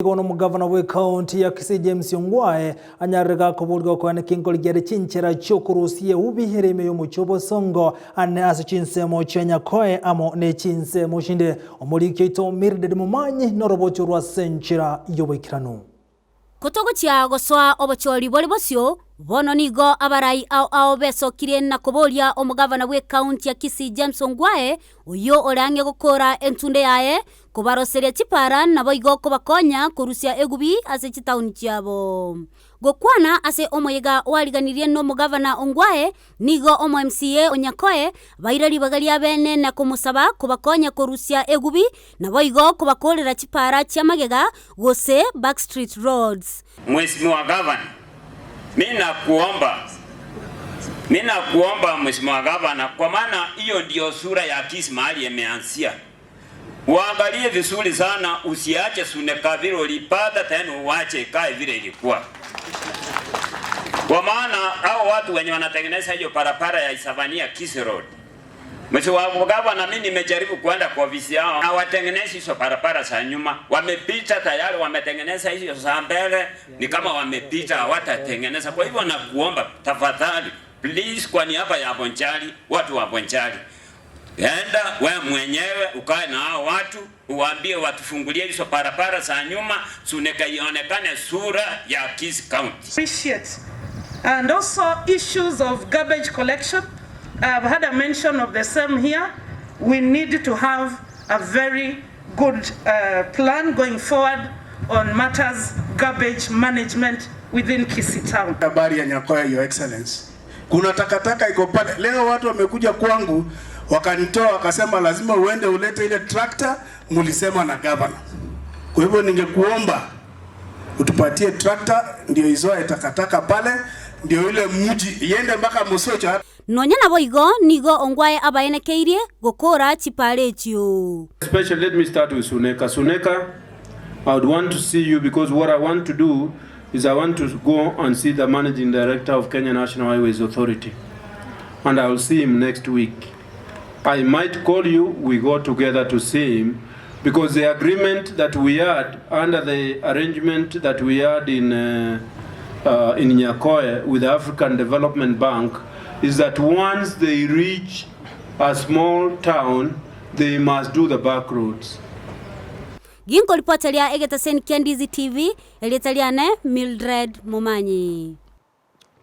Igo nomogavana bw'ekaunti ya Kisii James Ongwae anyarire gakoborigwa koaneka enkorigia ere chinchera chiokorusia eubi ere ime y'omochie o Bosongo ane ase chinsemo chia Nyakoe amo ne chinsemo chinde. Omoriki oito Mildred Momanyi norobocho rwa ase enchera y'oboikeranu. Kotogochia gosoa obochori bore bosio, bono nigo abarai ao ao besokirie na koboria omogavana bw'ekaunti ya Kisii James Ongwae oyio ore ang'e gokora entunde yaye Kobaroseria chipaara naboigo kobakonya korusia egubi ase chitauni chiabo. Gokwana ase omoyega oariganirie nomogavana Ongwae, nigo omo MCA o Nyakoe baira ribaga ria bene na komosaba kobakonya korusia egubi naboigo kobakorera chipaara chia magega gose backstreet roads. Mheshimiwa Gavana, mi nakuomba, mi nakuomba Mheshimiwa Gavana, kwa maana hiyo ndiyo sura ya Kisii mahali imeanzia. Uangalie vizuri sana, usiache Suneka vile ulipata tena uache ikae vile ilikuwa. Kwa maana hao watu wenye wanatengeneza hiyo barabara ya Isavania Kisii Road, Mheshimiwa Gavana, mimi nimejaribu kwenda kwa ofisi yao, hawatengenezi hizo barabara za nyuma, wamepita tayari, wametengeneza hizo za mbele, ni kama wamepita, hawatatengeneza. Kwa hivyo nakuomba tafadhali, please, kwa niaba ya Bonchari, watu wa Bonchari, Enda we mwenyewe ukae na hao watu uwaambie watufungulie hizo barabara za nyuma Suneka ionekane sura ya Kisii County. Appreciate. And also issues of garbage collection. I've had a mention of the same here. We need to have a very good uh, plan going forward on matters garbage management within Kisii town. Habari ya Nyakoya, Your Excellency. Kuna takataka iko pale. Leo watu wamekuja kwangu wakanitoa wakasema lazima uende ulete ile tractor mulisema na governor. Kwa hivyo ningekuomba utupatie tractor ndio izoe takataka pale, ndio ile mji iende mpaka Mosocho. Nonya naboigo nigo Ongwae abaenekeirie gokora chipara echio. Especially let me start with Suneka. Suneka, I would want to see you because what I want to do is I want to go and see the managing director of Kenya National Highways Authority and I will see him next week. I might call you, we go together to see him because the agreement that we had under the arrangement that we had in, uh, uh, in Nyakoe with the African Development Bank is that once they reach a small town, they must do the back roads. Ginkoripoteria egetaseni kia Ndizi TV, erieta riane Mildred Momanyi.